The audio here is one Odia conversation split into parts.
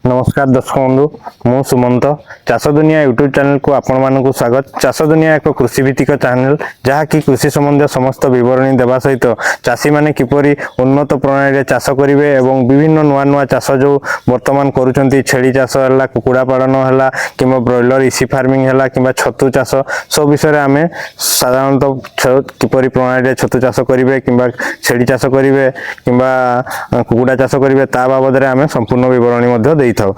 ନମସ୍କାର ଦର୍ଶକ ବନ୍ଧୁ, ମୁଁ ସୁମନ୍ତ। ଚାଷ ଦୁନିଆ ୟୁଟ୍ୟୁବ୍ ଚ୍ୟାନେଲକୁ ଆପଣମାନଙ୍କୁ ସ୍ୱାଗତ। ଚାଷ ଦୁନିଆ ଏକ କୃଷିଭିତ୍ତିକ ଚ୍ୟାନେଲ, ଯାହାକି କୃଷି ସମ୍ବନ୍ଧୀୟ ସମସ୍ତ ବିବରଣୀ ଦେବା ସହିତ ଚାଷୀମାନେ କିପରି ଉନ୍ନତ ପ୍ରଣାଳୀରେ ଚାଷ କରିବେ ଏବଂ ବିଭିନ୍ନ ନୂଆ ନୂଆ ଚାଷ ଯେଉଁ ବର୍ତ୍ତମାନ କରୁଛନ୍ତି, ଛେଳି ଚାଷ ହେଲା, କୁକୁଡ଼ା ପାଳନ ହେଲା କିମ୍ବା ବ୍ରଏଲର ଇସି ଫାର୍ମିଂ ହେଲା କିମ୍ବା ଛତୁ ଚାଷ, ସବୁ ବିଷୟରେ ଆମେ ସାଧାରଣତଃ କିପରି ପ୍ରଣାଳୀରେ ଛତୁ ଚାଷ କରିବେ କିମ୍ବା ଛେଳି ଚାଷ କରିବେ କିମ୍ବା କୁକୁଡ଼ା ଚାଷ କରିବେ, ତା ବାବଦରେ ଆମେ ସମ୍ପୂର୍ଣ୍ଣ ବିବରଣୀ ମଧ୍ୟ ଦେଇଥାଉ।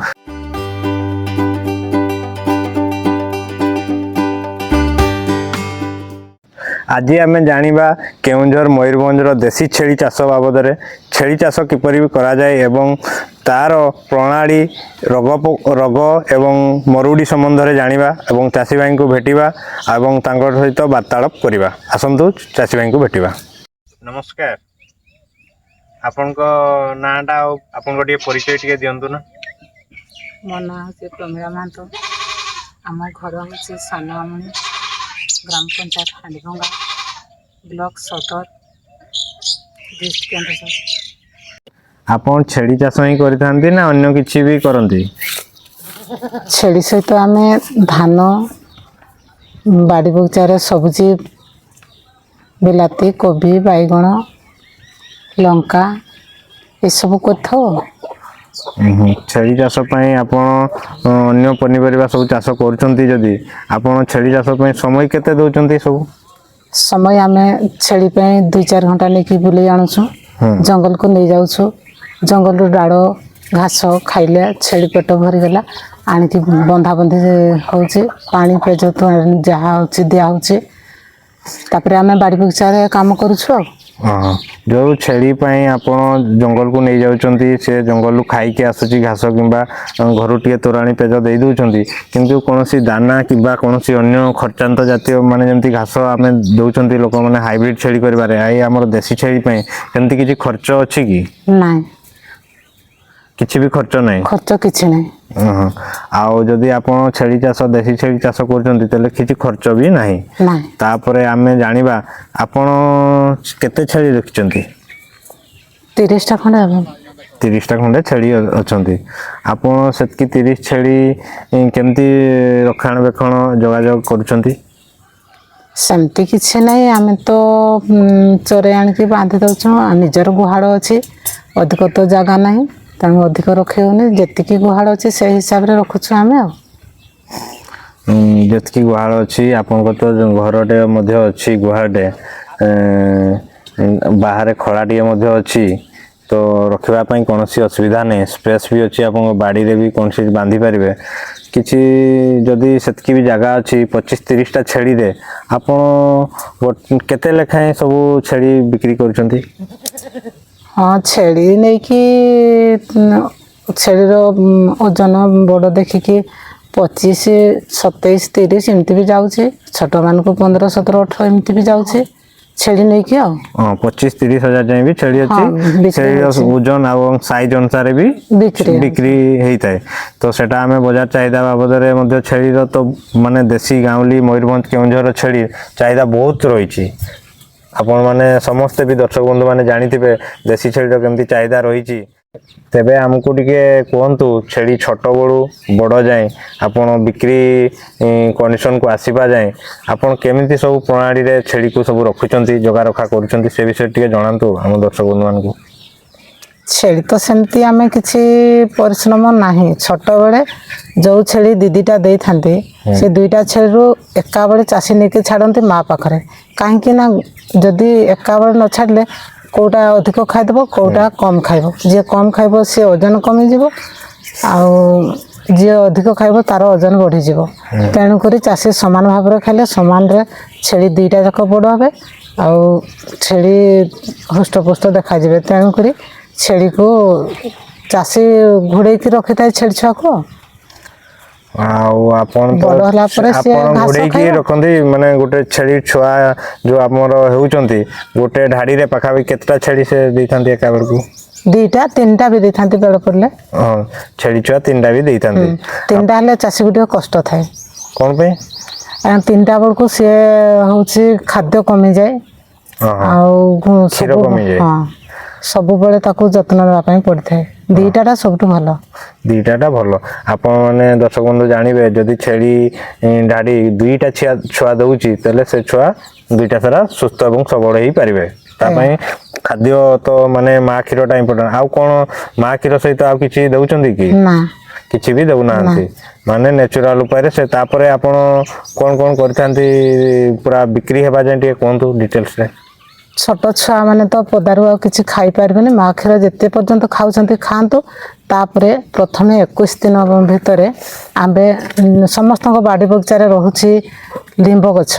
ଆଜି ଆମେ ଜାଣିବା କେଉଁଝର ମୟୂରଭଞ୍ଜର ଦେଶୀ ଛେଳି ଚାଷ ବାବଦରେ। ଛେଳି ଚାଷ କିପରି କରାଯାଏ ଏବଂ ତାର ପ୍ରଣାଳୀ, ରୋଗ ଏବଂ ମରୁଡ଼ି ସମ୍ବନ୍ଧରେ ଜାଣିବା ଏବଂ ଚାଷୀ ଭାଇଙ୍କୁ ଭେଟିବା ଏବଂ ତାଙ୍କ ସହିତ ବାର୍ତ୍ତାଳାପ କରିବା। ଆସନ୍ତୁ, ଚାଷୀ ଭାଇଙ୍କୁ ଭେଟିବା। ନମସ୍କାର। ଆପଣଙ୍କ ନାଁଟା ଆଉ ଆପଣଙ୍କ ଟିକେ ପରିଚୟ ଟିକେ ଦିଅନ୍ତୁ ନା। ମୋ ନାଁ ହେଉଛି ପ୍ରମିଳା ମହାନ୍ତ। ଆମ ଘର ହେଉଛି ସାନ ଆମଣି, ଗ୍ରାମ ପଞ୍ଚାୟତ ହାଣ୍ଡିଭଙ୍ଗା, ବ୍ଲକ ସଦର, ଡିଷ୍ଟ୍ରିକ୍ଟ କେନ୍ଦୁଝର। ଆପଣ ଛେଳି ଚାଷ ହିଁ କରିଥାନ୍ତି ନା ଅନ୍ୟ କିଛି ବି କରନ୍ତି? ଛେଳି ସହିତ ଆମେ ଧାନ, ବାଡ଼ି ବଗିଚାରେ ସବୁଜି, ବିଲାତି, କୋବି, ବାଇଗଣ, ଲଙ୍କା ଏସବୁ କରିଥାଉ। ଛେଳି ଚାଷ ପାଇଁ ଆପଣ ଅନ୍ୟ ପନିପରିବା ସବୁ ଚାଷ କରୁଛନ୍ତି। ଯଦି ଆପଣ ଛେଳି ଚାଷ ପାଇଁ ସମୟ କେତେ ଦେଉଛନ୍ତି ସବୁ? ସମୟ ଆମେ ଛେଳି ପାଇଁ 2-4 ଘଣ୍ଟା ନେଇକି ବୁଲେଇ ଆଣୁଛୁ। ଜଙ୍ଗଲକୁ ନେଇଯାଉଛୁ। ଜଙ୍ଗଲରୁ ଡାଳ ଘାସ ଖାଇଲେ ଛେଳି ପେଟ ଭରିଗଲା, ଆଣିକି ବନ୍ଧାବନ୍ଧି ହେଉଛି। ପାଣି, ପେଜ, ତୋରାଣି ଯାହା ହେଉଛି ଦିଆହେଉଛି। ତାପରେ ଆମେ ବାଡ଼ି ବଗିଚାରେ କାମ କରୁଛୁ ଆଉ। ହଁ, ଯୋଉ ଛେଳି ପାଇଁ ଆପଣ ଜଙ୍ଗଲକୁ ନେଇଯାଉଛନ୍ତି, ସେ ଜଙ୍ଗଲରୁ ଖାଇକି ଆସୁଛି ଘାସ କିମ୍ବା ଘରୁ ଟିକେ ତୋରାଣି ପେଜ ଦେଇ ଦଉଛନ୍ତି, କିନ୍ତୁ କୌଣସି ଦାନା କିମ୍ବା କୌଣସି ଅନ୍ୟ ଖର୍ଚ୍ଚାନ୍ତ ଜାତୀୟ, ମାନେ ଯେମିତି ଘାସ ଆମେ ଦଉଛନ୍ତି ଲୋକମାନେ ହାଇବ୍ରିଡ ଛେଳି କରିବାରେ, ଏଇ ଆମର ଦେଶୀ ଛେଳି ପାଇଁ ସେମିତି କିଛି ଖର୍ଚ୍ଚ ଅଛି କି? ନାଇଁ। କିଛି ବି ଖର୍ଚ୍ଚ ନାହିଁ? ଖର୍ଚ୍ଚ କିଛି ନାହିଁ। ଆଉ ଯଦି ଆପଣ ଛେଳି ଚାଷ, ଦେଶୀ ଛେଳି ଚାଷ କରୁଛନ୍ତି, ତାହେଲେ କିଛି ଖର୍ଚ୍ଚ ବି ନାହିଁ। ନାଇଁ। ତାପରେ ଆମେ ଜାଣିବା, ଆପଣ କେତେ ଛେଳି ରଖିଛନ୍ତି? 30ଟା ଖଣ୍ଡେ ହେବ। 30ଟା ଖଣ୍ଡେ ଛେଳି ଅଛନ୍ତି। ଆପଣ ସେତିକି 30 ଛେଳି କେମିତି ରକ୍ଷଣାବେକ୍ଷଣ, ଯୋଗାଯୋଗ କରୁଛନ୍ତି? ସେମିତି କିଛି ନାହିଁ। ଆମେ ତ ଚରେଇ ଆଣିକି ବାନ୍ଧି ଦେଉଛୁ ଆଉ ନିଜର ଗୁହାଳ ଅଛି। ଅଧିକ ତ ଜାଗା ନାହିଁ, ତେଣୁ ଅଧିକ ରଖି ହେଉନି। ଯେତିକି ଗୁହାଳ ଅଛି, ସେଇ ହିସାବରେ ରଖୁଛୁ ଆମେ ଆଉ। ଯେତିକି ଗୁହାଳ ଅଛି, ଆପଣଙ୍କର ତ ଘରଟେ ମଧ୍ୟ ଅଛି, ଗୁହାଳଟେ, ବାହାରେ ଖଳାଟିଏ ମଧ୍ୟ ଅଛି, ତ ରଖିବା ପାଇଁ କୌଣସି ଅସୁବିଧା ନାହିଁ। ସ୍ପେସ୍ ବି ଅଛି ଆପଣଙ୍କ ବାଡ଼ିରେ ବି, କୌଣସି ବାନ୍ଧି ପାରିବେ କିଛି। ଯଦି ସେତିକି ବି ଜାଗା ଅଛି, 25-30ଟା ଛେଳିରେ ଆପଣ କେତେ ଲେଖାଏଁ ସବୁ ଛେଳି ବିକ୍ରି କରୁଛନ୍ତି? ହଁ, ଛେଳି ନେଇକି ଛେଳିର ଓଜନ ବଡ଼ ଦେଖିକି 25, 27, 30 ଏମିତି ବି ଯାଉଛି। ଛୋଟମାନଙ୍କୁ 15, 17, 18 ଏମିତି ବି ଯାଉଛି, ଛେଳି ନେଇକି ଆଉ। ହଁ, 25-30 ହଜାର ଯାଏଁ ବି ଛେଳି ଅଛି। ହଁ, ବିକ୍ରି ଛେଳିର ହଉଛି। ଓଜନ ଏବଂ ସାଇଜ ଅନୁସାରେ ବି ବିକ୍ରି ହଉଛି। ବିକ୍ରି ହେଇଥାଏ। ତ ସେଟା ଆମେ ବଜାର ଚାହିଦା ବାବଦରେ ମଧ୍ୟ ଛେଳିର ତ ମାନେ ଦେଶୀ ଗାଉଁଲି ମୟୂରଭଞ୍ଜ କେଉଁଝର ଛେଳି ଚାହିଦା ବହୁତ ରହିଛି। ଆପଣମାନେ ସମସ୍ତେ ବି ଦର୍ଶକ ବନ୍ଧୁ ମାନେ ଜାଣିଥିବେ ଦେଶୀ ଛେଳିର କେମିତି ଚାହିଦା ରହିଛି। ତେବେ ଆମକୁ ଟିକେ କୁହନ୍ତୁ, ଛେଳି ଛୋଟ ବେଳୁ ବଡ଼ ଯାଏଁ, ଆପଣ ବିକ୍ରି କଣ୍ଡିସନକୁ ଆସିବା ଯାଏଁ ଆପଣ କେମିତି ସବୁ ପ୍ରଣାଳୀରେ ଛେଳିକୁ ସବୁ ରଖୁଛନ୍ତି, ଜଗା ରଖା କରୁଛନ୍ତି, ସେ ବିଷୟରେ ଟିକେ ଜଣାନ୍ତୁ ଆମ ଦର୍ଶକ ବନ୍ଧୁମାନଙ୍କୁ। ଛେଳି ତ ସେମିତି ଆମେ କିଛି ପରିଶ୍ରମ ନାହିଁ। ଛୋଟବେଳେ ଯେଉଁ ଛେଳି 2-2ଟା ଦେଇଥାନ୍ତି, ସେ ଦୁଇଟା ଛେଳିରୁ ଏକାବେଳେ ଚାଷୀ ନେଇକି ଛାଡ଼ନ୍ତି ମା ପାଖରେ। କାହିଁକି ନା ଯଦି ଏକାବେଳେ ନ ଛାଡ଼ିଲେ କେଉଁଟା ଅଧିକ ଖାଇଦେବ, କେଉଁଟା କମ୍ ଖାଇବ। ଯିଏ କମ୍ ଖାଇବ, ସିଏ ଓଜନ କମିଯିବ ଆଉ ଯିଏ ଅଧିକ ଖାଇବ, ତାର ଓଜନ ବଢ଼ିଯିବ। ତେଣୁକରି ଚାଷୀ ସମାନ ଭାବରେ ଖାଇଲେ ସମାନରେ ଛେଳି ଦୁଇଟା ଯାକ ବଡ଼ ହେବେ ଆଉ ଛେଳି ହୃଷ୍ଟପୁଷ୍ଟ ଦେଖାଯିବେ। ତେଣୁକରି ଛେଳିକୁ ଚାଷୀ ଘୋଡ଼େଇକି ରଖିଥାଏ ଛେଳି ଛୁଆକୁ। ଆଉ ଆପଣ ତ ବଡ଼ ହେଲା ପରେ ସିଏ ଆପଣ ଘାସ ଘୋଡେଇକି ଖାଇବ। ରଖନ୍ତି, ମାନେ ଗୋଟେ ଛେଳି ଛୁଆ ଯୋଉ ଆମର ହେଉଛନ୍ତି, ଗୋଟେ ଧାଡ଼ିରେ ପାଖାପାଖି କେତେଟା ଛେଳି ସେ ଦେଇଥାନ୍ତି ଏକା ବେଳକୁ? ଦୁଇଟା ତିନିଟା ବି ଦେଇଥାନ୍ତି ବେଳ ପଡ଼ିଲେ। ହଁ, ଛେଳି ଛୁଆ ତିନିଟା ବି ଦେଇଥାନ୍ତି। ତିନିଟା ହେଲେ ଚାଷୀକୁ ଟିକେ କଷ୍ଟ ଥାଏ। କଣ ପାଇଁ? କାରଣ ତିନିଟା ବେଳକୁ ସିଏ ହେଉଛି ଖାଦ୍ୟ କମିଯାଏ ହଁ ହଁ ଆଉ କ୍ଷୀର ସବୁ କମିଯାଏ। ହଁ, ସବୁବେଳେ ତାକୁ ଯତ୍ନ ନେବା ପାଇଁ ପଡ଼ିଥାଏ। 2ଟାଟା ସବୁଠୁ ଭଲ। 2ଟାଟା ଭଲ। ଆପଣ ମାନେ ଦର୍ଶକ ବନ୍ଧୁ ଜାଣିବେ, ଯଦି ଛେଳି ଢାଡ଼ି 2ଟା ଛୁଆ ଦଉଛି, ତାହେଲେ ସେ ଛୁଆ 2ଟା ସାରା ସୁସ୍ଥ ଏବଂ ସବଳ ହେଇପାରିବେ। ତା ପାଇଁ ଖାଦ୍ୟ ତ ମାନେ ମା କ୍ଷୀରଟା ଇମ୍ପୋର୍ଟାଣ୍ଟ। ଆଉ କ'ଣ ମା କ୍ଷୀର ସହିତ ଆଉ କିଛି ଦଉଛନ୍ତି କି? ନା। କିଛି ବି ଦଉନାହାନ୍ତି, ମାନେ ନ୍ୟାଚୁରାଲ ଉପାୟରେ ସେ। ତାପରେ ଆପଣ କ'ଣ କ'ଣ କରିଥାନ୍ତି ପୁରା ବିକ୍ରି ହେବା ଯାଏଁ, ଟିକେ କୁହନ୍ତୁ ଡିଟେଲ୍ସରେ। ଛୋଟ ଛୁଆମାନେ ତ ପଦାରୁ ଆଉ କିଛି ଖାଇପାରିବେନି। ମା କ୍ଷୀର ଯେତେ ପର୍ଯ୍ୟନ୍ତ ଖାଉଛନ୍ତି ଖାଆନ୍ତୁ। ତାପରେ ପ୍ରଥମେ 21 ଦିନ ଭିତରେ ଆମ୍ଭେ ସମସ୍ତଙ୍କ ବାଡ଼ି ବଗିଚାରେ ରହୁଛି ଲିମ୍ବ ଗଛ।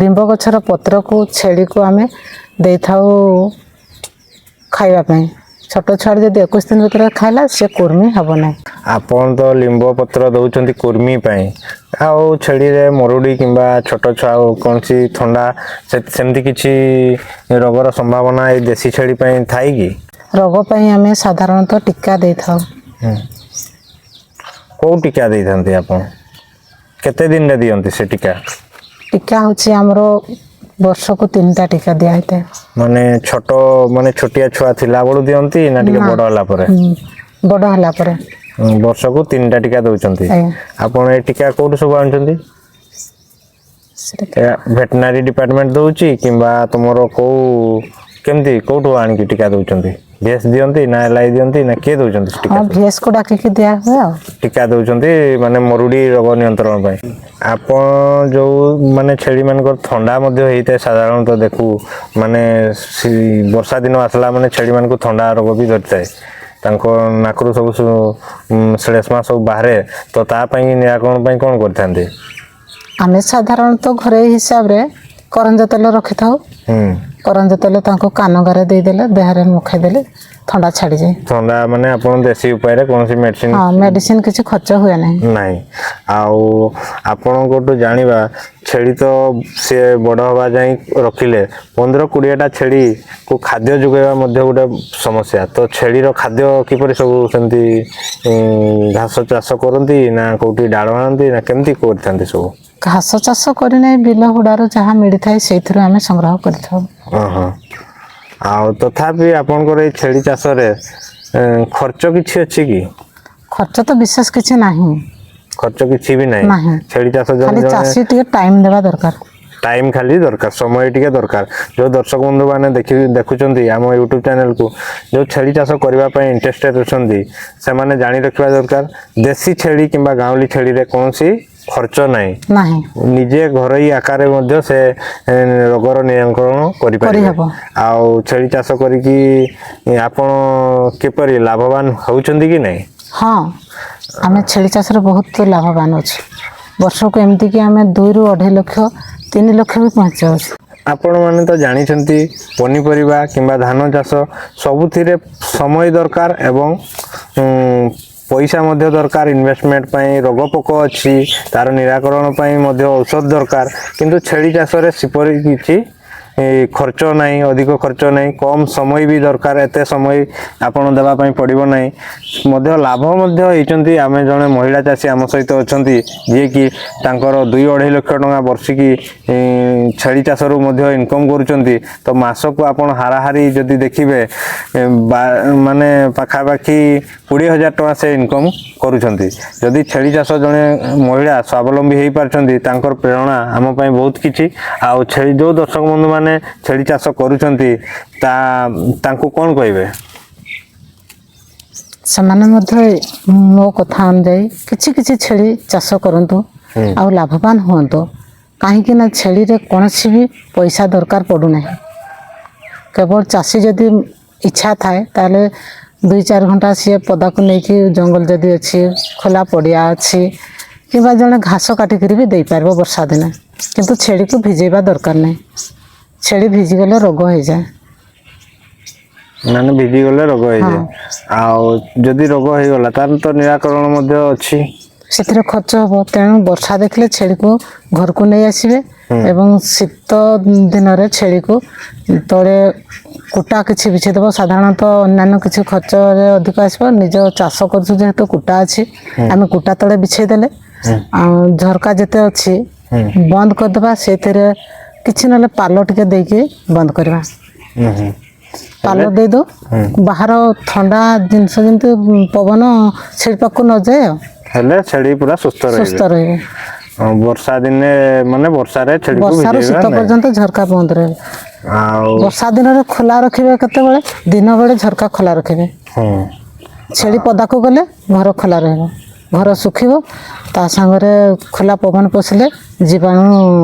ଲିମ୍ବ ଗଛର ପତ୍ରକୁ ଛେଳିକୁ ଆମେ ଦେଇଥାଉ ଖାଇବା ପାଇଁ। ଛୋଟ ଛୁଆଟି ଯଦି 21 ଦିନ ଭିତରେ ଖାଇଲା, ସେ କୁର୍ମି ହେବ ନାହିଁ। ଆପଣ ତ ଲିମ୍ବ ପତ୍ର ଦଉଛନ୍ତି କୁର୍ମି ପାଇଁ। ଆଉ ଛେଳିରେ ମରୁଡ଼ି କିମ୍ବା ଛୋଟ ଛୁଆ କୌଣସି ଥଣ୍ଡା ସେମିତି କିଛି ରୋଗର ସମ୍ଭାବନା ଏଇ ଦେଶୀ ଛେଳି ପାଇଁ ଥାଏ କି? ରୋଗ ପାଇଁ ଆମେ ସାଧାରଣତଃ ଟୀକା ଦେଇଥାଉ। କୋଉ ଟୀକା ଦେଇଥାନ୍ତି ଆପଣ? କେତେ ଦିନରେ ଦିଅନ୍ତି ସେ ଟୀକା? ଟୀକା ହେଉଛି ଆମର ବର୍ଷକୁ 3ଟା ଟୀକା ଦିଆ ହେଇଥାଏ। ମାନେ ଛୋଟ, ମାନେ ଛୋଟିଆ ଛୁଆ ଥିଲା ବେଳୁ ଦିଅନ୍ତି ନା ଟିକେ ବଡ ହେଲା ପରେ? ବଡ ହେଲା ପରେ। ବର୍ଷକୁ 3ଟା ଟୀକା ଦଉଛନ୍ତି? ଆଜ୍ଞା। ଆପଣ ଏ ଟୀକା କୋଉଠୁ ସବୁ ଆଣୁଛନ୍ତି? ସେଟା ଭେଟନାରୀ ଡିପାର୍ଟମେଣ୍ଟ ଦଉଛି କିମ୍ବା ତୁମର କୋଉ କେମିତି କୋଉଠୁ ଆଣିକି ଟୀକା ଦଉଛନ୍ତି? ଭିଏସ୍ ଦିଅନ୍ତି ନା ଏଲ୍ଆଇ ଦିଅନ୍ତି ନା କିଏ ଦଉଛନ୍ତି ସେ ଟୀକା? ହଁ, ଭିଏସ୍କୁ ଡାକିକି ଦିଆ ହୁଏ ଆଉ। ଟୀକା ଦଉଛନ୍ତି ମାନେ ମରୁଡ଼ି ରୋଗ ନିୟନ୍ତ୍ରଣ ପାଇଁ। ଆପଣ ଯୋଉ ମାନେ ଛେଳି ମାନଙ୍କର ଥଣ୍ଡା ମଧ୍ୟ ହେଇଥାଏ, ସାଧାରଣତଃ ଦେଖୁ ମାନେ ବର୍ଷା ଦିନ ଆସିଲା ମାନେ ଛେଳି ମାନଙ୍କୁ ଥଣ୍ଡା ରୋଗ ବି ଧରିଥାଏ, ତାଙ୍କ ନାକରୁ ସବୁ ଶ୍ଳେଷ୍ମା ସବୁ ବାହାରେ, ତ ତା ପାଇଁ ନିରାକରଣ ପାଇଁ କ'ଣ କରିଥାନ୍ତି? ଆମେ ସାଧାରଣତଃ ଘରୋଇ ହିସାବରେ କରଞ୍ଜ ତେଲ ରଖିଥାଉ। କରଞ୍ଜ ତେଲ ତାଙ୍କୁ କାନଗାରେ ଦେଇଦେଲେ, ଦେହରେ ମୁଖେଇ ଦେଲେ ଥଣ୍ଡା ଛାଡ଼ିଯାଏ। ଥଣ୍ଡା ମାନେ ଆପଣ ଦେଶୀ ଉପାୟରେ କୌଣସି ମେଡିସିନ? ହଁ, ମେଡିସିନ କିଛି ଖର୍ଚ୍ଚ ହୁଏ ନାହିଁ। ନାହିଁ। ଆଉ ଆପଣଙ୍କଠୁ ଜାଣିବା, ଛେଳି ତ ସିଏ ବଡ଼ ହେବା ଯାଇ ରଖିଲେ, 15-20ଟା ଛେଳିକୁ ଖାଦ୍ୟ ଯୋଗାଇବା ମଧ୍ୟ ଗୋଟେ ସମସ୍ୟା। ତ ଛେଳିର ଖାଦ୍ୟ କିପରି ସବୁ ସେମିତି ଘାସ ଚାଷ କରନ୍ତି ନା କୋଉଠି ଡାଳ ଆଣନ୍ତି ନା କେମିତି କରିଥାନ୍ତି ସବୁ? ଘାସ ଚାଷ କରିନାହିଁ, ବିଲ ହୁଡ଼ାରୁ ଯାହା ମିଳିଥାଏ ସେଇଥିରୁ ଆମେ ସଂଗ୍ରହ କରିଥାଉ। ଓହୋ। ଆଉ ତଥାପି ଆପଣଙ୍କର ଏଇ ଛେଳି ଚାଷରେ ଖର୍ଚ୍ଚ କିଛି ଅଛି କି? ଖର୍ଚ୍ଚ ତ ବିଶେଷ କିଛି ନାହିଁ। ଖର୍ଚ୍ଚ କିଛି ବି ନାହିଁ? ନାହିଁ। ଛେଳି ଚାଷ ଜଣେ ଖାଲି ଜଣେ ଚାଷୀ ଟିକେ ଟାଇମ ଦେବା ଦରକାର। ଟାଇମ୍ ଖାଲି ଦରକାର, ସମୟ ଟିକେ ଦରକାର। ଯୋଉ ଦର୍ଶକ ବନ୍ଧୁ ମାନେ ଦେଖୁଛନ୍ତି ଆମ ୟୁଟ୍ୟୁବ ଚ୍ୟାନେଲକୁ, ଯୋଉ ଛେଳି ଚାଷ କରିବା ପାଇଁ ଇଣ୍ଟରେଷ୍ଟେଡ ଅଛନ୍ତି, ସେମାନେ ଜାଣି ରଖିବା ଦରକାର, ଦେଶୀ ଛେଳି କିମ୍ବା ଗାଉଁଲି ଛେଳିରେ କୌଣସି ଖର୍ଚ୍ଚ ନାହିଁ। ନାହିଁ। ନିଜେ ଘରୋଇ ଆକାରରେ ମଧ୍ୟ ସେ ରୋଗର ନିୟନ୍ତ୍ରଣ କରିପାରିବେ। କରିହେବ। ଆଉ ଛେଳି ଚାଷ କରିକି ଆପଣ କିପରି ଲାଭବାନ ହେଉଛନ୍ତି କି ନାହିଁ? ହଁ, ଆମେ ଛେଳି ଚାଷରେ ବହୁତ ଲାଭବାନ ଅଛୁ। ବର୍ଷକୁ ଏମିତିକି ଆମେ 2ରୁ 2.5 ଲକ୍ଷ, 3 ଲକ୍ଷ ବି ପହଞ୍ଚି ଯାଉଛୁ। ଆପଣମାନେ ତ ଜାଣିଛନ୍ତି, ପନିପରିବା କିମ୍ବା ଧାନ ଚାଷ ସବୁଥିରେ ସମୟ ଦରକାର ଏବଂ ପଇସା ମଧ୍ୟ ଦରକାର ଇନଭେଷ୍ଟମେଣ୍ଟ ପାଇଁ। ରୋଗ ପୋକ ଅଛି, ତାର ନିରାକରଣ ପାଇଁ ମଧ୍ୟ ଔଷଧ ଦରକାର। କିନ୍ତୁ ଛେଳି ଚାଷରେ ସେପରି କିଛି ଖର୍ଚ୍ଚ ନାହିଁ, ଅଧିକ ଖର୍ଚ୍ଚ ନାହିଁ, କମ୍ ସମୟ ବି ଦରକାର, ଏତେ ସମୟ ଆପଣ ଦେବା ପାଇଁ ପଡ଼ିବ ନାହିଁ, ମଧ୍ୟ ଲାଭ ମଧ୍ୟ ହେଇଛନ୍ତି। ଆମେ ଜଣେ ମହିଳା ଚାଷୀ ଆମ ସହିତ ଅଛନ୍ତି, ଯିଏକି ତାଙ୍କର 2-2.5 ଲକ୍ଷ ଟଙ୍କା ବର୍ଷିକି ଛେଳି ଚାଷରୁ ମଧ୍ୟ ଇନକମ୍ କରୁଛନ୍ତି। ତ ମାସକୁ ଆପଣ ହାରାହାରି ଯଦି ଦେଖିବେ, ମାନେ ପାଖାପାଖି 20,000 ଟଙ୍କା ସେ ଇନକମ୍ କରୁଛନ୍ତି। ଯଦି ଛେଳି ଚାଷ ଜଣେ ମହିଳା ସ୍ୱାବଲମ୍ବୀ ହେଇପାରୁଛନ୍ତି, ତାଙ୍କର ପ୍ରେରଣା ଆମ ପାଇଁ ବହୁତ କିଛି। ଆଉ ଛେଳି ଯେଉଁ ଦର୍ଶକ ବନ୍ଧୁମାନେ ଛେଳି ଚାଷ କରୁଛନ୍ତି, ତାଙ୍କୁ କ'ଣ କହିବେ? ସେମାନେ ମଧ୍ୟ ମୋ କଥା ଅନୁଯାୟୀ କିଛି କିଛି ଛେଳି ଚାଷ କରନ୍ତୁ ଆଉ ଲାଭବାନ ହୁଅନ୍ତୁ। କାହିଁକି ନା ଛେଳିରେ କୌଣସି ବି ପଇସା ଦରକାର ପଡ଼ୁନାହିଁ। କେବଳ ଚାଷୀ ଯଦି ଇଚ୍ଛା ଥାଏ, ତାହେଲେ 2-4 ଘଣ୍ଟା ସିଏ ପଦାକୁ ନେଇକି, ଜଙ୍ଗଲ ଯଦି ଅଛି, ଖୋଲା ପଡ଼ିଆ ଅଛି, କିମ୍ବା ଜଣେ ଘାସ କାଟିକିରି ବି ଦେଇପାରିବ ବର୍ଷା ଦିନେ। କିନ୍ତୁ ଛେଳିକୁ ଭିଜେଇବା ଦରକାର ନାହିଁ। ଛେଳି ଭିଜିଗଲେ ରୋଗ ହେଇଯାଏ। ମାନେ ଭିଜିଗଲେ ରୋଗ ହେଇଯାଏ। ଆଉ ଯଦି ରୋଗ ହେଇଗଲା, ତାର ତ ନିରାକରଣ ମଧ୍ୟ ଅଛି? ସେଥିରେ ଖର୍ଚ୍ଚ ହେବ। ତେଣୁ ବର୍ଷା ଦେଖିଲେ ଛେଳିକୁ ଘରକୁ ନେଇ ଆସିବେ ଏବଂ ଶୀତ ଦିନରେ ଛେଳିକୁ ତଳେ କୁଟା କିଛି ବିଛେଇ ଦେବ। ସାଧାରଣତଃ ଅନ୍ୟାନ୍ୟ କିଛି ଖର୍ଚ୍ଚରେ ଅଧିକ ଆସିବ। ନିଜ ଚାଷ କରୁଛୁ ଯେହେତୁ କୁଟା ଅଛି, ଆମେ କୁଟା ତଳେ ବିଛେଇ ଦେଲେ, ଆଉ ଝରକା ଯେତେ ଅଛି ବନ୍ଦ କରିଦେବା। ସେଇଥିରେ କିଛି ନହେଲେ ପାଲ ଟିକେ ଦେଇକି ବନ୍ଦ କରିବା। ହୁଁ ହୁଁ। ପାଲ ଦେଇଦଉ। ବାହାର ଥଣ୍ଡା ଜିନିଷ ଯେମିତି ପବନ ଛେଳି ପାଖକୁ ନଯାଏ ଆଉ। ହେଲେ ଛେଳି ପୁରା ସୁସ୍ଥ ରହିବେ। ସୁସ୍ଥ ରହିବେ। ହଁ, ବର୍ଷା ଦିନେ ମାନେ ବର୍ଷାରେ ଛେଳିକୁ ବର୍ଷାରୁ ଭିଜେଇବା ଶୀତ ନାହିଁ। ପର୍ଯ୍ୟନ୍ତ ଝରକା ବନ୍ଦ ରହିବ। ଆଉ ବର୍ଷା ଦିନରେ ଖୋଲା ରଖିବେ, କେତେବେଳେ ଦିନ ବେଳେ ଝରକା ଖୋଲା ରଖିବେ। ଛେଳି ପଦାକୁ ଗଲେ ଘର ଖୋଲା ରହିବ, ଘର ଶୁଖିବ। ତା ସାଙ୍ଗରେ ଖୋଲା ପବନ ପଶିଲେ ଜୀବାଣୁ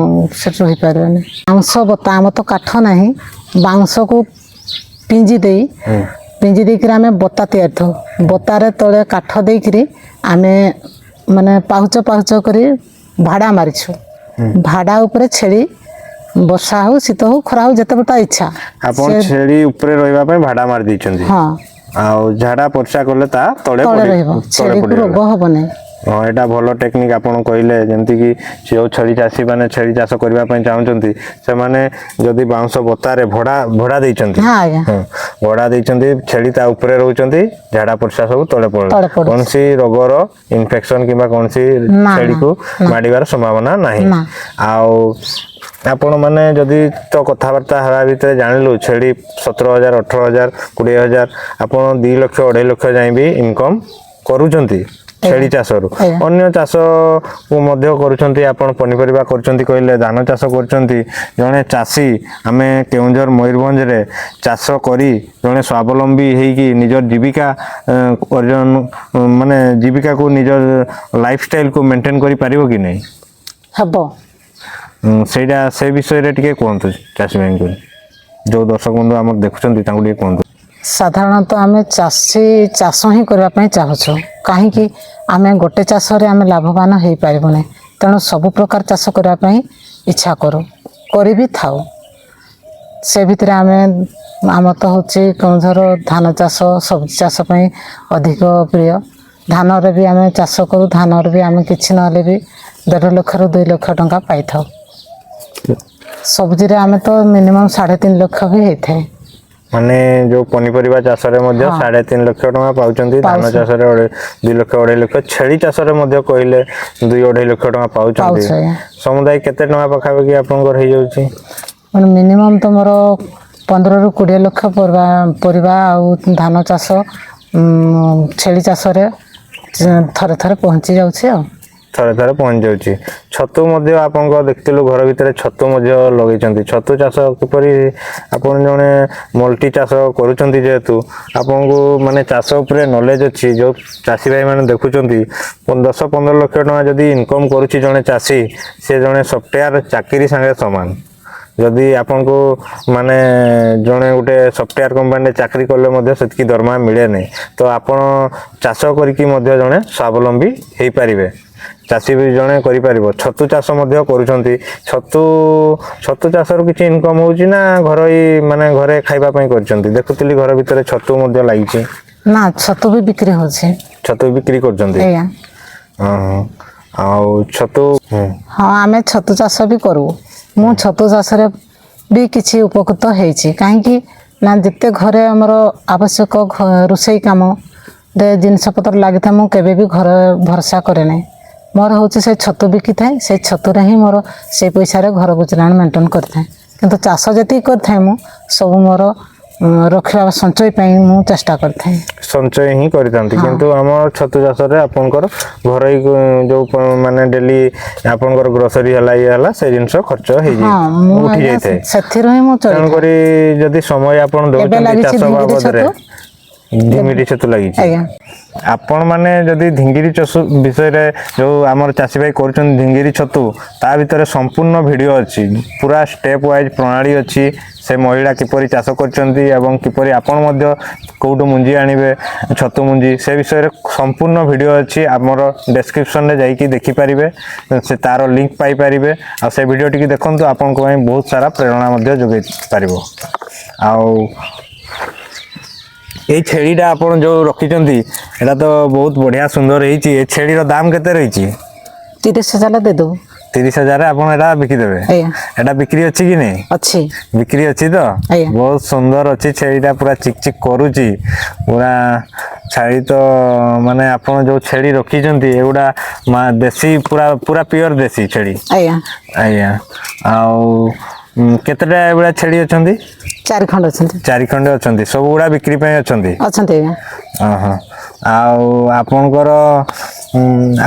ସେଠି ରହିପାରିବେନି। ବାଉଁଶ ବତା, ଆମର ତ କାଠ ନାହିଁ, ବାଉଁଶକୁ ପିଞ୍ଜି ଦେଇ ପିଞ୍ଜି ଦେଇକିରି ଆମେ ବତା ତିଆରି ଥାଉ। ବତାରେ ତଳେ କାଠ ଦେଇକିରି ଆମେ ମାନେ ପାହୁଚ ପାହୁଚ କରି ଭାଡ଼ା ମାରିଛୁ। ଭାଡ଼ା ଉପରେ ଛେଳି ବର୍ଷା ହଉ, ଶୀତ ହଉ, ଖରା ହଉ, ଯେତେବେଳେ ତା ଇଚ୍ଛା। ଆପଣ ଛେଳି ଉପରେ ରହିବା ପାଇଁ ଭାଡ଼ା ମାରି ଦେଇଛନ୍ତି? ହଁ। ଆଉ ଝାଡା ପରିସ୍ରା କଲେ ତା ତଳେ ତଳେ ରହିବ। ତଳେ ଛେଳିକୁ ପଡ଼ିଗଲା। ରୋଗ ହବ ନାହିଁ। ହଁ, ଏଇଟା ଭଲ ଟେକ୍ନିକ ଆପଣ କହିଲେ। ଯେମିତିକି ଯେଉଁ ଛେଳି ଚାଷୀ ମାନେ ଛେଳି ଚାଷ କରିବା ପାଇଁ ଚାହୁଁଛନ୍ତି, ସେମାନେ ଯଦି ବାଉଁଶ ବତାରେ ଭଡା ଭଡା ଦେଇଛନ୍ତି, ହଁ ଆଜ୍ଞା। ହଁ, ଭଡା ଦେଇଛନ୍ତି, ଛେଳି ତା ଉପରେ ରହୁଛନ୍ତି, ଝାଡା ପରିସ୍ରା ସବୁ ତଳେ ପଡୁଛି। ତଳେ ପଡୁଛି। କୌଣସି ରୋଗର ଇନଫେକ୍ସନ କିମ୍ବା କୌଣସି ନା, ଛେଳିକୁ ମାଡ଼ିବାର ସମ୍ଭାବନା ନାହିଁ। ନା। ଆଉ ଆପଣ ମାନେ ଯଦି ତ କଥାବାର୍ତ୍ତା ହେବା ଭିତରେ ଜାଣିଲୁ, ଛେଳି 17,000, 18,000, 20,000, ଆପଣ 2 ଲକ୍ଷ, 2.5 ଲକ୍ଷ ଯାଏଁ ବି ଇନକମ୍ କରୁଛନ୍ତି ଛେଳି ଚାଷରୁ। ଆଜ୍ଞା। ଅନ୍ୟ ଚାଷ ମଧ୍ୟ କରୁଛନ୍ତି ଆପଣ, ପନିପରିବା କରୁଛନ୍ତି କହିଲେ, ଧାନ ଚାଷ କରୁଛନ୍ତି। ଜଣେ ଚାଷୀ, ଆମେ କେଉଁଝର ମୟୂରଭଞ୍ଜରେ ଚାଷ କରି ଜଣେ ସ୍ୱାବଲମ୍ବୀ ହେଇକି ନିଜର ଜୀବିକା ଅର୍ଜନ, ମାନେ ଜୀବିକାକୁ, ନିଜ ଲାଇଫଷ୍ଟାଇଲକୁ ମେଣ୍ଟେନ୍ କରିପାରିବ କି ନାହିଁ? ହେବ। ସେଇଟା ସେ ବିଷୟରେ ଟିକେ କୁହନ୍ତୁ ଚାଷୀ ଭାଇଙ୍କୁ, ଯୋଉ ଦର୍ଶକ ବନ୍ଧୁ ଆମର ଦେଖୁଛନ୍ତି ତାଙ୍କୁ ଟିକେ କୁହନ୍ତୁ। ସାଧାରଣତଃ ଆମେ ଚାଷୀ ଚାଷ ହିଁ କରିବା ପାଇଁ ଚାହୁଁଛୁ। କାହିଁକି ଆମେ ଗୋଟେ ଚାଷରେ ଆମେ ଲାଭବାନ ହେଇପାରିବୁନି। ତେଣୁ ସବୁ ପ୍ରକାର ଚାଷ କରିବା ପାଇଁ ଇଚ୍ଛା କରୁ, କରି ବି ଥାଉ। ସେ ଭିତରେ ଆମେ ଆମର ତ ହେଉଛି କେଉଁଝର ଧାନ ଚାଷ, ସବଜି ଚାଷ ପାଇଁ ଅଧିକ ପ୍ରିୟ। ଧାନରେ ବି ଆମେ ଚାଷ କରୁ। ଧାନରେ ବି ଆମେ କିଛି ନହେଲେ ବି 1.5 ଲକ୍ଷରୁ 2 ଲକ୍ଷ ଟଙ୍କା ପାଇଥାଉ। ସବଜିରେ ଆମେ ତ ମିନିମମ୍ 3.5 ଲକ୍ଷ ବି ହେଇଥାଏ। ମାନେ ଯୋଉ ପନିପରିବା ଚାଷରେ ମଧ୍ୟ 3.5 ଲକ୍ଷ ଟଙ୍କା ପାଉଛନ୍ତି, ଧାନ ପାଉଛୁ। ଚାଷରେ 2 ଲକ୍ଷ, 2.5 ଲକ୍ଷ, ଛେଳି ଚାଷରେ ମଧ୍ୟ କହିଲେ 2 2.5 ଲକ୍ଷ ଟଙ୍କା ପାଉଛନ୍ତି। ପାଉଛୁ ଆଜ୍ଞା। ସମୁଦାୟ କେତେ ଟଙ୍କା ପାଖାପାଖି ଆପଣଙ୍କର ହେଇଯାଉଛି? ମାନେ ମିନିମମ୍ ତମର 15ରୁ 20 ଲକ୍ଷ ପରିବା ପରିବା ଆଉ ଧାନ ଚାଷ, ଛେଳି ଚାଷରେ ଥରେ ଥରେ ପହଞ୍ଚି ଯାଉଛି ଆଉ। ଥରେ ଥରେ ପହଞ୍ଚି ଯାଉଛି। ଛତୁ ମଧ୍ୟ ଆପଣଙ୍କ ଦେଖିଥିଲୁ, ଘର ଭିତରେ ଛତୁ ମଧ୍ୟ ଲଗେଇଛନ୍ତି। ଛତୁ ଚାଷ କିପରି? ଆପଣ ଜଣେ ମଲ୍ଟି ଚାଷ କରୁଛନ୍ତି, ଯେହେତୁ ଆପଣଙ୍କୁ ମାନେ ଚାଷ ଉପରେ ନଲେଜ ଅଛି। ଯୋଉ ଚାଷୀ ଭାଇ ମାନେ ଦେଖୁଛନ୍ତି, 10-15 ଲକ୍ଷ ଟଙ୍କା ଯଦି ଇନକମ୍ କରୁଛି ଜଣେ ଚାଷୀ, ସେ ଜଣେ ସଫ୍ଟୱେୟାର ଚାକିରି ସାଙ୍ଗେ ସମାନ। ଯଦି ଆପଣଙ୍କୁ ମାନେ ଜଣେ ଗୋଟେ ସଫ୍ଟୱେୟାର କମ୍ପାନୀରେ ଚାକିରି କଲେ ମଧ୍ୟ ସେତିକି ଦରମା ମିଳେ ନାହିଁ। ତ ଆପଣ ଚାଷ କରିକି ମଧ୍ୟ ଜଣେ ସ୍ୱାବଲମ୍ବୀ ହେଇପାରିବେ, ଚାଷୀ ବି ଜଣେ କରିପାରିବ। ଛତୁ ଚାଷ ମଧ୍ୟ କରୁଛନ୍ତି। ଛତୁ ଚାଷରୁ କିଛି ଇନକମ୍ ହେଉଛି ନା ଘରୋଇ, ମାନେ ଘରେ ଖାଇବା ପାଇଁ କରିଛନ୍ତି? ଦେଖୁଥିଲି ଘର ଭିତରେ ଛତୁ ମଧ୍ୟ ଲାଗିଛି। ନା, ଛତୁ ବି ବିକ୍ରି ହେଉଛି। ଛତୁ ବିକ୍ରି କରୁଛନ୍ତି? ଆଜ୍ଞା। ହଁ, ଆଉ ଛତୁ ହଁ, ଆମେ ଛତୁ ଚାଷ ବି କରୁ। ମୁଁ ଛତୁ ଚାଷରେ ବି କିଛି ଉପକୃତ ହେଇଛି। କାହିଁକି ନା ଯେତେ ଘରେ ଆମର ଆବଶ୍ୟକ ରୋଷେଇ କାମରେ ଜିନିଷପତ୍ର ଲାଗିଥାଏ, ମୁଁ କେବେ ବି ଘରେ ଭରସା କରେ ନାହିଁ। ମୋର ହେଉଛି ସେ ଛତୁ ବିକିଥାଏ, ସେଇ ଛତୁରେ ହିଁ ମୋର ସେଇ ପଇସାରେ ଘର ଗୁଜୁରାଣ ମେଣ୍ଟେନ କରିଥାଏ। କିନ୍ତୁ ଚାଷ ଯେତିକି କରିଥାଏ, ମୁଁ ସବୁ ମୋର ରଖିବା ସଞ୍ଚୟ ପାଇଁ ମୁଁ ଚେଷ୍ଟା କରିଥାଏ। ସଞ୍ଚୟ ହିଁ କରିଥାନ୍ତି। କିନ୍ତୁ ଆମ ଛତୁ ଚାଷରେ ଆପଣଙ୍କର ଘରୋଇ ଯୋଉ ମାନେ ଡେଲି ଆପଣଙ୍କର ଗ୍ରୋସରୀ ହେଲା, ଇଏ ହେଲା, ସେ ଜିନିଷ ଖର୍ଚ୍ଚ ହେଇଯାଇ ହଁ, ମୁଁ ଉଠି ଆଜ୍ଞା ଯାଇଥାଏ। ସେଥିରୁ ହିଁ ମୁଁ ଚଳିଥାଏ। ତେଣୁକରି ଯଦି ସମୟ ଆପଣ ଦଉଛନ୍ତି ଲାଗିଛି ଚାଷ ଧିଙ୍ଗିରି ବାବଦରେ ଛତୁ। ଧିମିରି ଛତୁ ଲାଗିଛି? ଆଜ୍ଞା। ଆପଣ ମାନେ ଯଦି ଧିଙ୍ଗିରି ଛତୁ ବିଷୟରେ, ଯୋଉ ଆମର ଚାଷୀ ଭାଇ କରୁଛନ୍ତି ଧିଙ୍ଗିରି ଛତୁ, ତା ଭିତରେ ସମ୍ପୂର୍ଣ୍ଣ ଭିଡ଼ିଓ ଅଛି, ପୁରା ଷ୍ଟେପ୍ ୱାଇଜ୍ ପ୍ରଣାଳୀ ଅଛି, ସେ ମହିଳା କିପରି ଚାଷ କରିଛନ୍ତି ଏବଂ କିପରି ଆପଣ ମଧ୍ୟ କେଉଁଠୁ ମୁଞ୍ଜି ଆଣିବେ ଛତୁ ମୁଞ୍ଜି, ସେ ବିଷୟରେ ସମ୍ପୂର୍ଣ୍ଣ ଭିଡ଼ିଓ ଅଛି। ଆମର ଡେସ୍କ୍ରିପସନରେ ଯାଇକି ଦେଖିପାରିବେ, ସେ ତାର ଲିଙ୍କ ପାଇପାରିବେ। ଆଉ ସେ ଭିଡ଼ିଓ ଟିକେ ଦେଖନ୍ତୁ, ଆପଣଙ୍କ ପାଇଁ ବହୁତ ସାରା ପ୍ରେରଣା ମଧ୍ୟ ଯୋଗାଇ ପାରିବ। ଆଉ ଏଇ ଛେଳିଟା ଆପଣ ଯୋଉ ରଖିଛନ୍ତି, ଏଇଟା ତ ବହୁତ ବଢିଆ ସୁନ୍ଦର ହେଇଛି। ଏ ଛେଳିର ଦାମ କେତେ ରହିଛି? 30,000 ଦେଇଦେବୁ। 30,000 ଆପଣ ଏଇଟା ବିକିଦେବେ? ଆଜ୍ଞା। ଏଇଟା ବିକ୍ରି ଅଛି କି ନାଇଁ? ଅଛି। ବିକ୍ରି ଅଛି ତ? ଆଜ୍ଞା। ବହୁତ ସୁନ୍ଦର ଅଛି ଛେଳିଟା, ପୁରା ଚିକ୍ ଚିକ୍ କରୁଛି ପୁରା। ଛେଳି ତ ମାନେ ଆପଣ ଯୋଉ ଛେଳି ରଖିଛନ୍ତି, ଏଗୁଡ଼ା ଦେଶୀ, ପୁରା ପୁରା ପିଓର ଦେଶୀ ଛେଳି? ଆଜ୍ଞା। ଆଜ୍ଞା। ଆଉ କେତେଟା ଏଭଳିଆ ଛେଳି ଅଛନ୍ତି? ଚାରି ଖଣ୍ଡ ଅଛନ୍ତି। ଚାରି ଖଣ୍ଡେ ଅଛନ୍ତି। ସବୁଗୁଡା ବିକ୍ରି ପାଇଁ ଅଛନ୍ତି? ଅଛନ୍ତି ଆଜ୍ଞା। ଓହୋ, ଆଉ ଆପଣଙ୍କର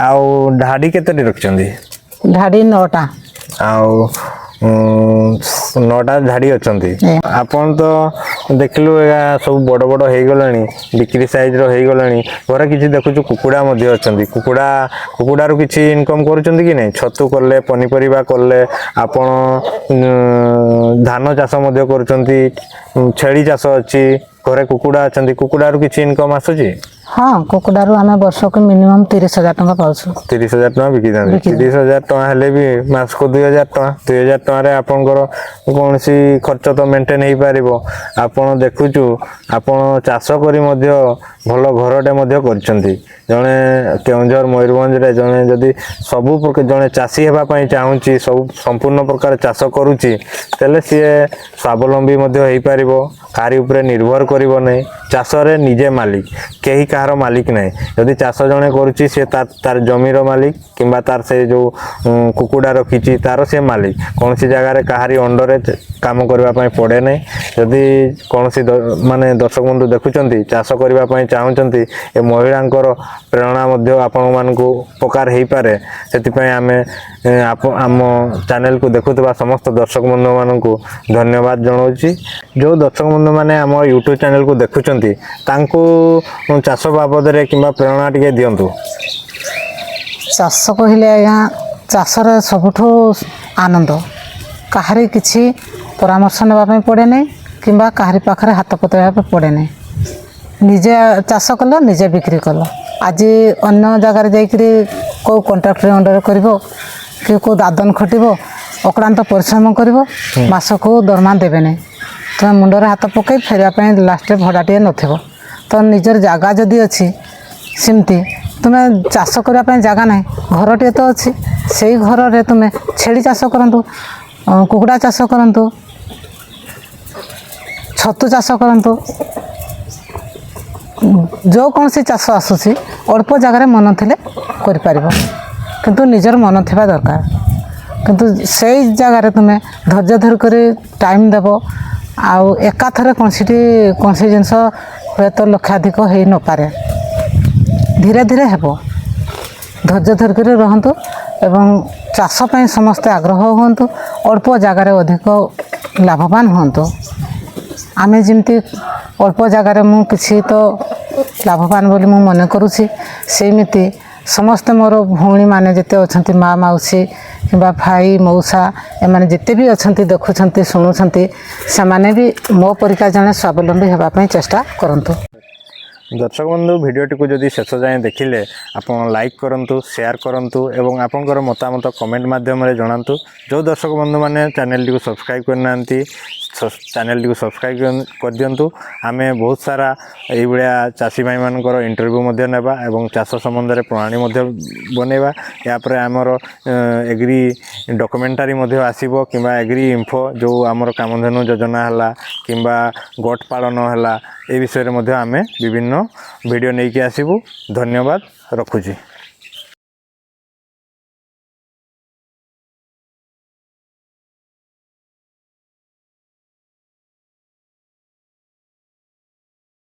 ଆଉ ଧାଡି କେତୋଟି ରଖିଛନ୍ତି? ଧାଡ଼ି 9ଟା। ଆଉ 9ଟା ଧାଡି ଅଛନ୍ତି। ଆଜ୍ଞା। ଆପଣ ତ ଦେଖିଲୁ, ଏହା ସବୁ ବଡ଼ ବଡ଼ ହେଇଗଲେଣି, ବିକ୍ରି ସାଇଜର ହେଇଗଲେଣି। ଘରେ କିଛି ଦେଖୁଛୁ କୁକୁଡ଼ା ମଧ୍ୟ ଅଛନ୍ତି। କୁକୁଡ଼ାରୁ କିଛି ଇନକମ୍ କରୁଛନ୍ତି କି ନାହିଁ? ଛତୁ କଲେ, ପନିପରିବା କଲେ, ଆପଣ ଧାନ ଚାଷ ମଧ୍ୟ କରୁଛନ୍ତି, ଛେଳି ଚାଷ ଅଛି, ଘରେ କୁକୁଡ଼ା ଅଛନ୍ତି। କୁକୁଡ଼ାରୁ କିଛି ଇନକମ୍ ଆସୁଛି? ହଁ, କୁକୁଡ଼ାରୁ ଆମେ ବର୍ଷକୁ ମିନିମମ୍ 30,000 ଟଙ୍କା ପାଉଛୁ। 30,000 ଟଙ୍କା ବିକିଥାନ୍ତି? ବିକି। 30,000 ଟଙ୍କା ହେଲେ ବି ମାସକୁ 2,000 ଟଙ୍କା। 2,000 ଟଙ୍କାରେ ଆପଣଙ୍କର କୌଣସି ଖର୍ଚ୍ଚ ତ ମେଣ୍ଟେନ୍ ହେଇପାରିବ। ଆପଣ ଦେଖୁଛୁ, ଆପଣ ଚାଷ କରି ମଧ୍ୟ ଭଲ ଘରଟେ ମଧ୍ୟ କରିଛନ୍ତି। ଜଣେ କେଉଁଝର ମୟୂରଭଞ୍ଜରେ ଜଣେ ଯଦି ସବୁ ପ୍ରକାର ଜଣେ ଚାଷୀ ହେବା ପାଇଁ ଚାହୁଁଛି, ସବୁ ସମ୍ପୂର୍ଣ୍ଣ ପ୍ରକାର ଚାଷ କରୁଛି, ତାହେଲେ ସିଏ ସ୍ୱାବଲମ୍ବୀ ମଧ୍ୟ ହେଇପାରିବ, କାହାରି ଉପରେ ନିର୍ଭର କରିବ ନାହିଁ। ଚାଷରେ ନିଜେ ମାଲିକ, କେହି କାହାର ମାଲିକ ନାହିଁ। ଯଦି ଚାଷ ଜଣେ କରୁଛି, ସେ ତାର ଜମିର ମାଲିକ କିମ୍ବା ତାର ସେ ଯେଉଁ କୁକୁଡ଼ା ରଖିଛି ତାର ସେ ମାଲିକ। କୌଣସି ଜାଗାରେ କାହାରି ଅଣ୍ଡରରେ କାମ କରିବା ପାଇଁ ପଡ଼େ ନାହିଁ। ଯଦି କୌଣସି ମାନେ ଦର୍ଶକ ବନ୍ଧୁ ଦେଖୁଛନ୍ତି, ଚାଷ କରିବା ପାଇଁ ଚାହୁଁଛନ୍ତି, ଏ ମହିଳାଙ୍କର ପ୍ରେରଣା ମଧ୍ୟ ଆପଣମାନଙ୍କୁ ଉପକାର ହେଇପାରେ। ସେଥିପାଇଁ ଆମେ ଆମ ଚ୍ୟାନେଲକୁ ଦେଖୁଥିବା ସମସ୍ତ ଦର୍ଶକ ବନ୍ଧୁମାନଙ୍କୁ ଧନ୍ୟବାଦ ଜଣାଉଛି। ଯେଉଁ ଦର୍ଶକ ବନ୍ଧୁମାନେ ଆମ ୟୁଟ୍ୟୁବ୍ ଚ୍ୟାନେଲକୁ ଦେଖୁଛନ୍ତି, ତାଙ୍କୁ ଚାଷ ବାବଦରେ କିମ୍ବା ପ୍ରେରଣା ଟିକେ ଦିଅନ୍ତୁ। ଚାଷ କହିଲେ ଆଜ୍ଞା, ଚାଷରେ ସବୁଠୁ ଆନନ୍ଦ। କାହାରି କିଛି ପରାମର୍ଶ ନେବା ପାଇଁ ପଡ଼େ ନାହିଁ କିମ୍ବା କାହାରି ପାଖରେ ହାତ ପତାଇବା ପାଇଁ ପଡ଼େ ନାହିଁ। ନିଜେ ଚାଷ କଲ, ନିଜେ ବିକ୍ରି କଲ। ଆଜି ଅନ୍ୟ ଜାଗାରେ ଯାଇକରି କେଉଁ କଣ୍ଟ୍ରାକ୍ଟର ଅଣ୍ଡରରେ କରିବ କି କେଉଁ ଦାଦନ ଖଟିବ, ଅକ୍ଳାନ୍ତ ପରିଶ୍ରମ କରିବ, ମାସକୁ ଦରମା ଦେବେ ନାହିଁ। ତୁମେ ମୁଣ୍ଡରେ ହାତ ପକାଇ ଫେରିବା ପାଇଁ ଲାଷ୍ଟରେ ଭଡ଼ାଟିଏ ନଥିବ। ତ ନିଜର ଜାଗା ଯଦି ଅଛି, ସେମିତି ତୁମେ ଚାଷ କରିବା ପାଇଁ ଜାଗା ନାହିଁ, ଘରଟିଏ ତ ଅଛି, ସେଇ ଘରରେ ତୁମେ ଛେଳି ଚାଷ କରନ୍ତୁ, କୁକୁଡ଼ା ଚାଷ କରନ୍ତୁ, ଛତୁ ଚାଷ କରନ୍ତୁ, ଯେକୌଣସି ଚାଷ ଆସୁଛି, ଅଳ୍ପ ଜାଗାରେ ମନ ଥିଲେ କରିପାରିବ। କିନ୍ତୁ ନିଜର ମନ ଥିବା ଦରକାର। କିନ୍ତୁ ସେଇ ଜାଗାରେ ତୁମେ ଧୈର୍ଯ୍ୟ ଧରି କରି ଟାଇମ୍ ଦେବ। ଆଉ ଏକାଥରେ କୌଣସି ଜିନିଷ ହୁଏତ ଲକ୍ଷାଧିକ ହେଇନପାରେ, ଧୀରେ ଧୀରେ ହେବ। ଧୈର୍ଯ୍ୟ ଧରିକରି ରୁହନ୍ତୁ ଏବଂ ଚାଷ ପାଇଁ ସମସ୍ତେ ଆଗ୍ରହ ହୁଅନ୍ତୁ। ଅଳ୍ପ ଜାଗାରେ ଅଧିକ ଲାଭବାନ ହୁଅନ୍ତୁ। ଆମେ ଯେମିତି ଅଳ୍ପ ଜାଗାରେ ମୁଁ କିଛି ତ ଲାଭବାନ ବୋଲି ମୁଁ ମନେ କରୁଛି, ସେମିତି ସମସ୍ତେ ମୋର ଭଉଣୀମାନେ ଯେତେ ଅଛନ୍ତି, ମା, ମାଉସୀ କିମ୍ବା ଭାଇ, ମଉସା, ଏମାନେ ଯେତେ ବି ଅଛନ୍ତି, ଦେଖୁଛନ୍ତି, ଶୁଣୁଛନ୍ତି, ସେମାନେ ବି ମୋ ପରିକା ଜଣେ ସ୍ୱାବଲମ୍ବୀ ହେବା ପାଇଁ ଚେଷ୍ଟା କରନ୍ତୁ। ଦର୍ଶକ ବନ୍ଧୁ, ଭିଡ଼ିଓଟିକୁ ଯଦି ଶେଷ ଯାଏଁ ଦେଖିଲେ, ଆପଣ ଲାଇକ୍ କରନ୍ତୁ, ସେୟାର କରନ୍ତୁ ଏବଂ ଆପଣଙ୍କର ମତାମତ କମେଣ୍ଟ ମାଧ୍ୟମରେ ଜଣାନ୍ତୁ। ଯେଉଁ ଦର୍ଶକ ବନ୍ଧୁମାନେ ଚ୍ୟାନେଲଟିକୁ ସବସ୍କ୍ରାଇବ୍ କରିନାହାନ୍ତି, ଚ୍ୟାନେଲଟିକୁ ସବସ୍କ୍ରାଇବ୍ କରିଦିଅନ୍ତୁ। ଆମେ ବହୁତ ସାରା ଏଇଭଳିଆ ଚାଷୀ ଭାଇମାନଙ୍କର ଇଣ୍ଟରଭ୍ୟୁ ମଧ୍ୟ ନେବା ଏବଂ ଚାଷ ସମ୍ବନ୍ଧରେ ପ୍ରଣାଳୀ ମଧ୍ୟ ବନେଇବା। ଏହାପରେ ଆମର ଏଗ୍ରି ଡକୁମେଣ୍ଟାରୀ ମଧ୍ୟ ଆସିବ କିମ୍ବା ଏଗ୍ରି ଇନଫୋ, ଯେଉଁ ଆମର କାମଧେନୁ ଯୋଜନା ହେଲା କିମ୍ବା ଗୋଟ ପାଳନ ହେଲା, ଏ ବିଷୟରେ ମଧ୍ୟ ଆମେ ବିଭିନ୍ନ ଭିଡ଼ିଓ ନେଇକି ଆସିବୁ। ଧନ୍ୟବାଦ, ରଖୁଛି।